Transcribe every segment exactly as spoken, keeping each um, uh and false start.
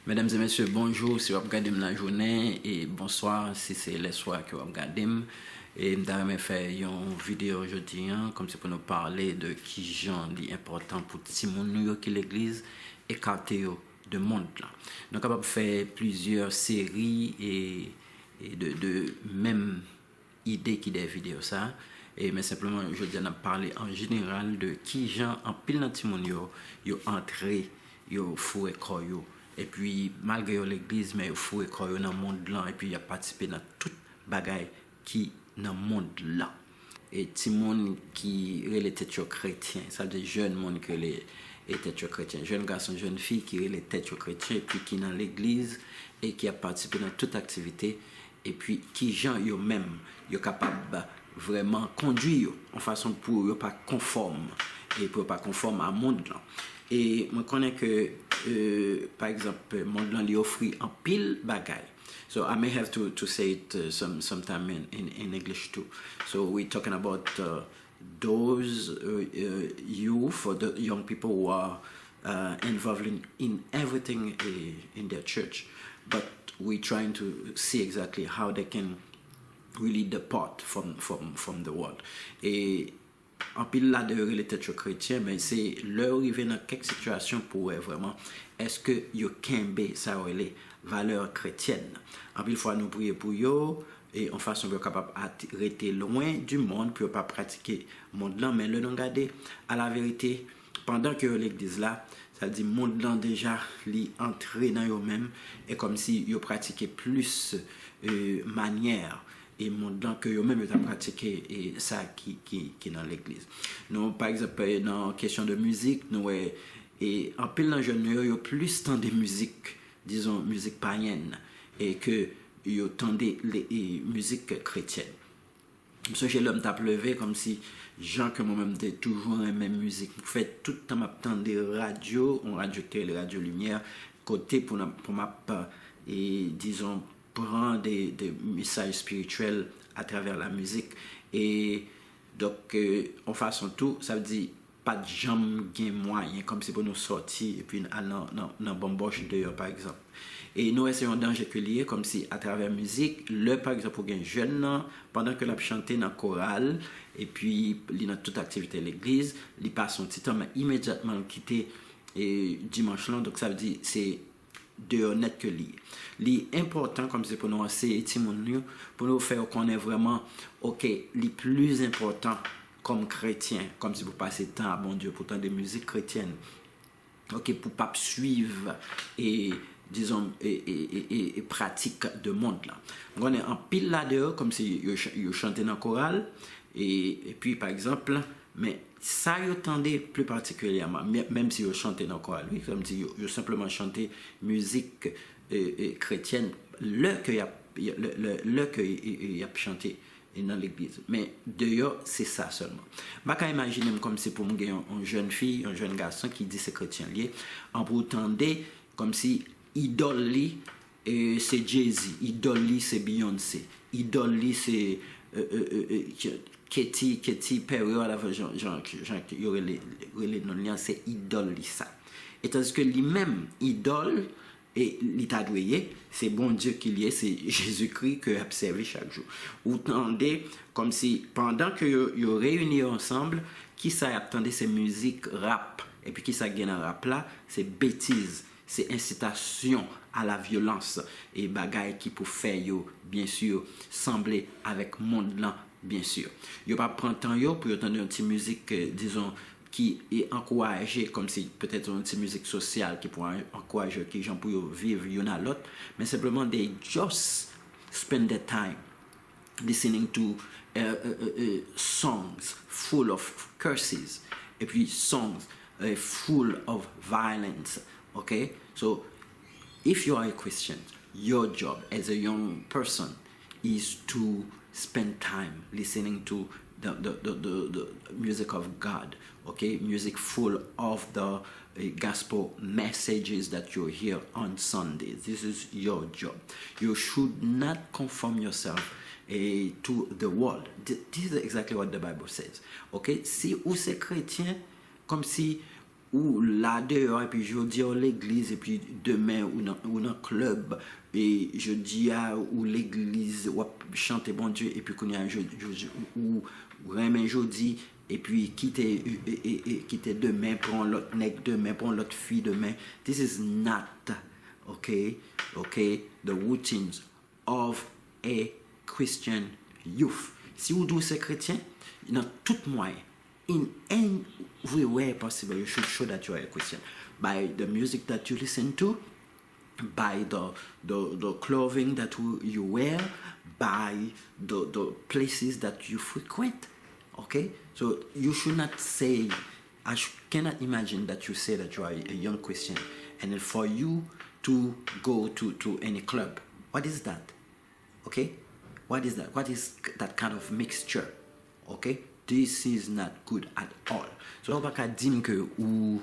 Medam e mesye, bonjou si w ap gade m lajounen, e bonswa si se lèswa ke w ap gade m. E m ta renmen fè yon videyo jodi a, kòmsi pou nou pale de kijan li enpòtan pou timoun nou yo ki legliz ekate yo de mond lan. Nou kapab fè plizyè seri e, e de, de menm ide ki dèyè videyo sa, e, men senpleman, jodi a, n ap pale an jeneral de kijan anpil nan timoun yo, yo antre, yo foure kò yo. Epi, malgre yo legliz, men yo foure kò yo nan mond lan, epi y ap patisipe nan tout bagay ki nan mond lan. E timoun ki rele tèt yo kretyen, sa vle di jèn moun ki rele e tèt yo kretyen, jèn gason, jèn fi ki rele tèt yo kretyen, epi ki nan legliz, e ki ap patisipe nan tout aktivite, epi kijan yo menm yo kapab vrèman kondui yo yon fason pou yo pa konfòm, e pou yo pa konfòm a mond lan. E mwen konnen ke, e, pa egzanp, mond lan li ofri anpil bagay. So I may have to, to say it uh, some, sometime in, in, in English too. So we're talking about uh, those uh, uh, youth or the young people who are uh, involved in, in everything uh, in their church. But we're trying to see exactly how they can really depart from, from, from the world. E anpil ladan yo rele tèt yo kretyen, men se lè yo rive nan kèk sitiyasyon pou wè vrèman èske yo kenbe sa yo rele valè kretyèn. Anpil fwa nou priye pou yo, e yon fason pou yo kapab rete lwen di mond, pou yo pa pratike mond lan, men lè nou gade a la verite, pandan ke yo legliz la, sa di mond lan deja li antre nan yo menm, e kòmsi yo pratike plis e, manyè e mond lan ke yo menm yo ta pratike e sa ki, ki, ki nan legliz. Nou, pa egzanp, e, nan kesyon de mizik, nou wè e anpil nan jèn nou yo, yo plis tande mizik, dizon, mizik payèn, e ke yo tande le, e, mizik kretyèn. M sonje lè m t ap leve, kòmsi jan ke mwen menm m te toujou renmen mizik, m fè tout tan m ap tande radyo, yon radyo ki te rele Radyo Limyè, kote pou n ap, pou m ap, e, dizon, pran de, de mesaj espirityèl atravè la mizik. E donk, e, yon fason tou, sa vle di, pa t janm gen mwayen, kòmsi pou nou sòti epi al nan, nan, nan banbòch deyò, pa egzanp. E nou wè se yon danje ke li ye, kòmsi atravè mizik, lè, pa egzanp, ou gen jèn nan, pandan ke l ap chante nan koral, epi li nan tout aktivite legliz, li pase yon ti tan, men imedyatman l kite e, dimanch lan, donk sa vle di se deyò nèt ke li ye. Li enpòtan kòmsi pou nou anseye timoun yo, pou nou fè yo konnen vrèman, oke, li pli enpòtan kòm kretyen, kòmsi pou pase tan a Bondye, pou tande mizik kretyèn, oke, pou p ap swiv e, dizon, e, e, e, e, e pratik de mond lan. M konnen anpil ladan yo, kòmsi yo, ch- yo chante nan koral, e, epi, pa egzanp, men sa yo tande pli patikilyèman, men- menm si yo chante nan koral, wi, kòmsi yo, yo senpleman chante mizik e, e, kretyèn, lè ke y ap, lè, lè, lè ke y, y- y ap chante e nan legliz. Men deyò, se sa sèlman. M pa ka imajine m kòmsi pou m gen yon, yon jèn fi, yon jèn gason ki di se kretyen l ye, an pou w tande kòmsi idòl li e, se Jay-Z, idòl li se Beyoncé, idòl li se e, e, e, e, Katy, Katy Perry, whatever, jan, jan, jan yo rele, rele non li an, se idòl li sa. E tandiske li menm, idòl, e li ta dwe ye, se Bondye ki l ye, se Jezikri ke y ap sèvi chak jou. Ou tande kòmsi pandan ke yo, yo reyini yo ansanm, kisa y ap tande se mizik rap. Epi kisa k gen nan rap la? Se betiz, se ensitasyon a la vyolans e bagay ki pou fè yo, byen si, sanble avèk mond lan, byen si. Yo pa pran tan yo pou yo tande yon ti mizik, e, dizon, ki e ankouraje, kòmsi petèt yon ti mizik sosyal ki pou an- ankouraje yo, ki jan pou yo viv youn a lòt, men senpleman they just spend their time listening to uh, uh, uh, uh, songs full of curses, epi songs uh, full of violence. Okay? So, if you are a Christian, your job as a young person is to spend time listening to the, the, the, the, the music of God, okay? Music full of the uh, gospel messages that you hear on Sundays. This is your job. You should not conform yourself uh, to the world. Th- This is exactly what the Bible says. Okay? Si ou se kretyen, kòmsi Ou la deyò, epi jodi a ou legliz, epi demen ou nan, ou nan klèb, e jodi a ou legliz, w ap chante Bondye, epi kounye a ou renmen jodi, epi kite, e, e, e, kite demen, pran yon lòt nèg demen, pran yon lòt fi demen. This is not, okay, okay, the routines of a Christian youth. Si ou di w se kretyen, nan tout mwayen, in every way possible, you should show that you are a Christian. By the music that you listen to, by the, the, the clothing that you wear, by the, the places that you frequent. Okay? So you should not say, I sh- cannot imagine that you say that you are a young Christian and then for you to go to, to any club. What is that? Okay? What is that? What is that kind of mixture? Okay? This is not good at all. So, ou pa ka di m ke ou,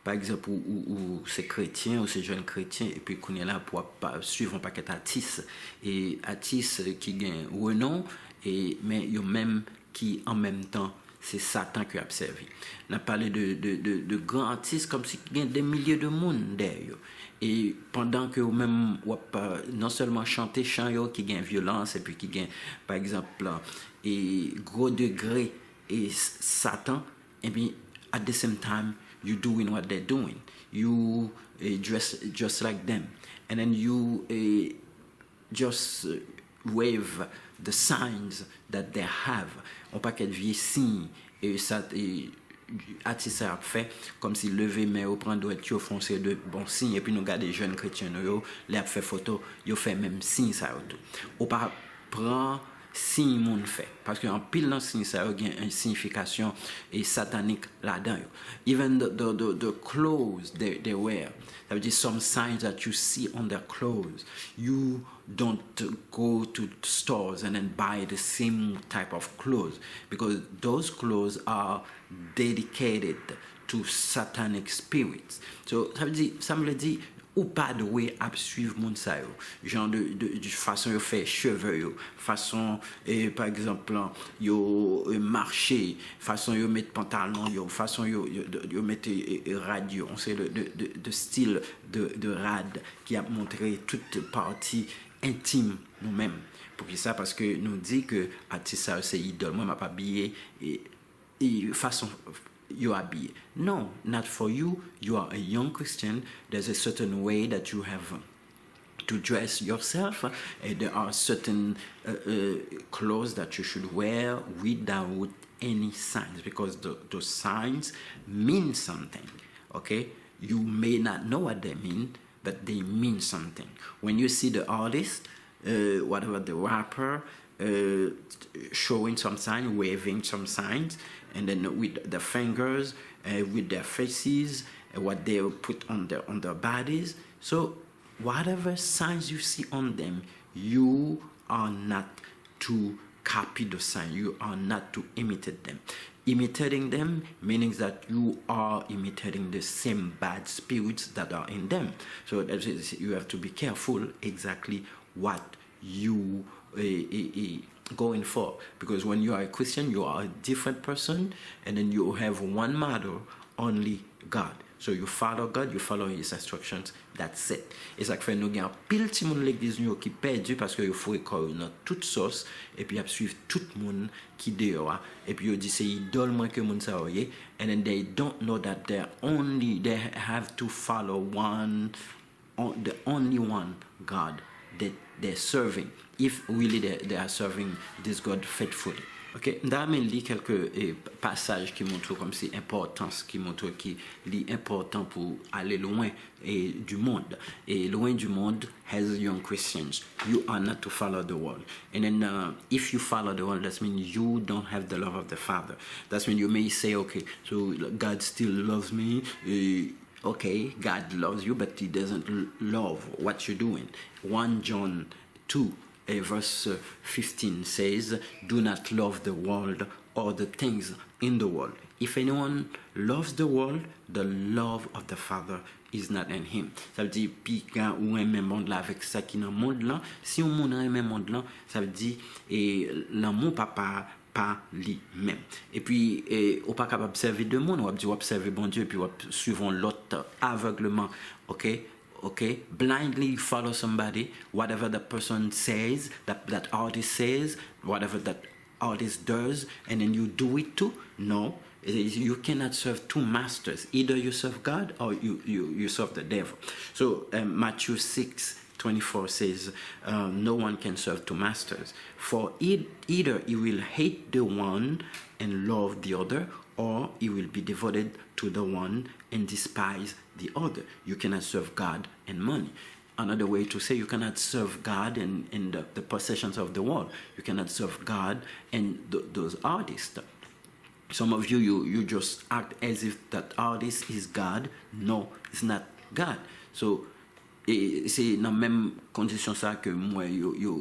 pa egzanp, ou, ou, ou se kretyen, ou se jèn kretyen, epi kounye a la pou w ap suiv yon pakèt atis, e atis ki gen renon, e, men yo menm ki an menm tan se Satan ke y ap sèvi. N ap pale de, de, de, de gran atis kòmsi ki gen de milye de moun dèyè yo. E pandan ke ou menm w ap, euh, non sèlman chante chan yo ki gen vyolans epi ki gen, pa egzanp, e gwo degre e s- Satan, epi at the same time, you doing what they're doing. You eh, dress just like them. And then you eh, just eh, wave the signs that they have. Yon pakèt vye siy e sa e, atis sa ap fè, kòmsi leve men yo, pran dwèt yo, fè yon seri de bon siy, epi nou gade jèn kretyen nou yo, lè y ap fè foto, yo fè menm siy sa yo tou. Ou pa pran siy moun fè, paske anpil nan siy sa yo gen yon siyifikasyon e satanik ladan yo. Even the, the, the, the clothes they, they wear, sa vle di some signs that you see on their clothes, you don't go to stores and then buy the same type of clothes because those clothes are dedicated to satanic spirits. So, sa vle di, sa vle di, ou pa dwe ap swiv moun sa yo. Jan de, de, de fason yo fè cheve yo, fason, eh, pa egzanp, yo eh, mache, fason yo met pantalon yo, fason yo, yo, yo met eh, eh, rad yo, yon seri de, de, de, de stil de, de rad ki ap montre tout pati entim nou menm. Poukisa? Paske nou di ke atis sa yo se idòl mwen, m ap abiye e, e fason yo abiye. No, not for you. You are a young Christian. There's a certain way that you have to dress yourself. And there are certain uh, uh, clothes that you should wear without any signs because the, the signs mean something. Okay? You may not know what they mean, but they mean something. When you see the artist, uh, whatever the rapper, uh, showing some sign, waving some signs, and then with the fingers, uh, with their faces, uh, what they put on their on their bodies. So whatever signs you see on them, you are not to copy the sign. You are not to imitate them. Imitating them meaning that you are imitating the same bad spirits that are in them. So that is, you have to be careful exactly what you uh, uh, uh, going for. Because when you are a Christian, you are a different person, and then you have one model, only God. So you follow God, you follow His instructions, that's it. E sa k fè nou gen anpil timoun legliz nou yo ki pèdi paske yo foure kò yo nan tout sòs, epi y ap swiv tout moun ki deyò a, epi yo di se idòl mwen ke moun sa yo ye, and then they don't know that they're only, they have to follow one, on, the only one God that they're serving, if really they, they are serving this God faithfully. Ok, m ta renmen li kèlke eh, pasaj ki montre kòmsi enpòtans, ki montre ki li enpòtan pou ale lwen eh, du monde. Et loin du monde has young Christians. You are not to follow the world. And then uh, if you follow the world, that means you don't have the love of the Father. That means you may say, okay, so God still loves me. Uh, okay, God loves you, but He doesn't love what you're doing. One John two, uh, verse fifteen says, do not love the world or the things in the world. If anyone loves the world, the love of the Father is not in him. Sa vle di, piga ou renmen mond la avèk sa ki nan mond lan. Si yon moun renmen mond lan, sa vle di, e, lanmou papa pa pa li menm. Epi, e, ou pa kapab sèvi de moun, w ap di w ap sèvi Bondye, epi w ap swiv yon lòt avègleman, ok? Ok? Blindly you follow somebody, whatever that person says, that, that artist says, whatever that artist does, and then you do it too? No. You cannot serve two masters. Either you serve God or you, you, you serve the devil. So, um, Matthew six twenty-four says, uh, no one can serve two masters. For e- either he will hate the one and love the other, or he will be devoted to the one and despise the other. You cannot serve God and money. Another way to say, you cannot serve God and, and the, the possessions of the world. You cannot serve God and th- those artists. Some of you, you, you just act as if that artist is God. No, it's not God. So, e, se nan menm kondisyon sa ke m wè yo, yo,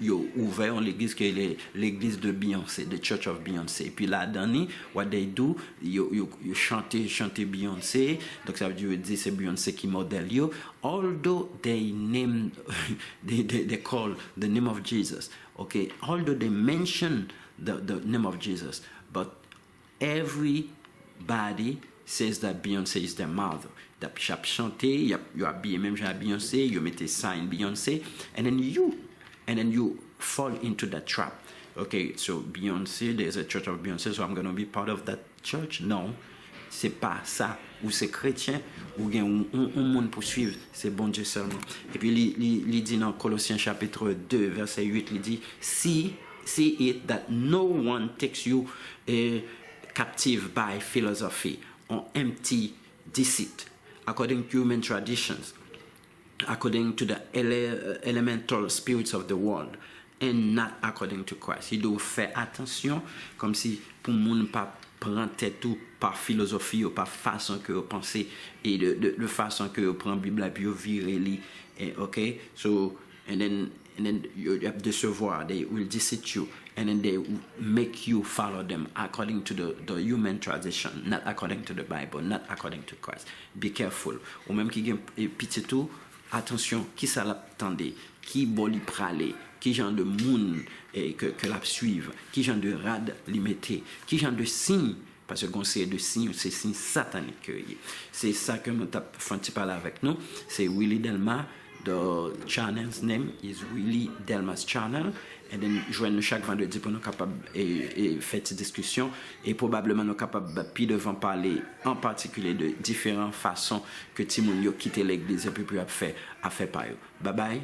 yo ouvè yon legliz ke le, legliz de Beyoncé, the Church of Beyoncé. Epi ladan ni, what they do, yo, yo, yo chante, chante Beyoncé. Donk, sa vle di, yo di se Beyoncé ki modèl yo. Although they name, they, they, they call the name of Jesus. Okay? Although they mention the, the name of Jesus, but everybody says that Beyoncé is their mother. That y ap chante, y ap, yo abiye menm jan a Beyoncé, yo mete sign Beyoncé, and then you, and then you fall into that trap. Okay, so Beyoncé, there's a church of Beyoncé, so I'm gonna be part of that church. Non, se pa sa. Ou se kretyen, ou gen yon, yon, yon moun pou swiv, se Bondye sèlman. Epi li, li, li di nan Kolosyen chapit de, vèsè uit, li di, see, see it that no one takes you, eh, captive by philosophy or empty deceit, according to human traditions, according to the ele- elemental spirits of the world, and not according to Christ. Li di w fè atansyon, kòmsi pou moun pa pran tèt ou pa filozofi yo, pa fason ke yo panse, e de, de, de fason ke yo pran Bib la epi yo vire li, eh, ok? So, and then, and then yo, y ap desevwa, they will deceit you, and then they will make you follow them according to the, the human tradition, not according to the Bible, not according to Christ. Be careful. Ou menm ki gen, eh, pitit ou, atansyon, kisa l ap tande, ki bò li prale, ki jan de moun, eh, ke, ke l ap swiv, ki jan de rad li mete, ki jan de siy, paske gon seri de siy, se siy satanik ke yo ye. Se sa ke mwen t ap fè yon ti pale avèk nou. Se Willy Delma, the channel's name is Willy Delma's Channel. And then, jwenn nou chak vandredi pou nou kapab, e, e, fè ti diskisyon. E pwobableman nou kapab pi devan pale an patikilye de diferan fason ke timoun yo kite legliz epi pou y ap fè afè pa yo. Babay.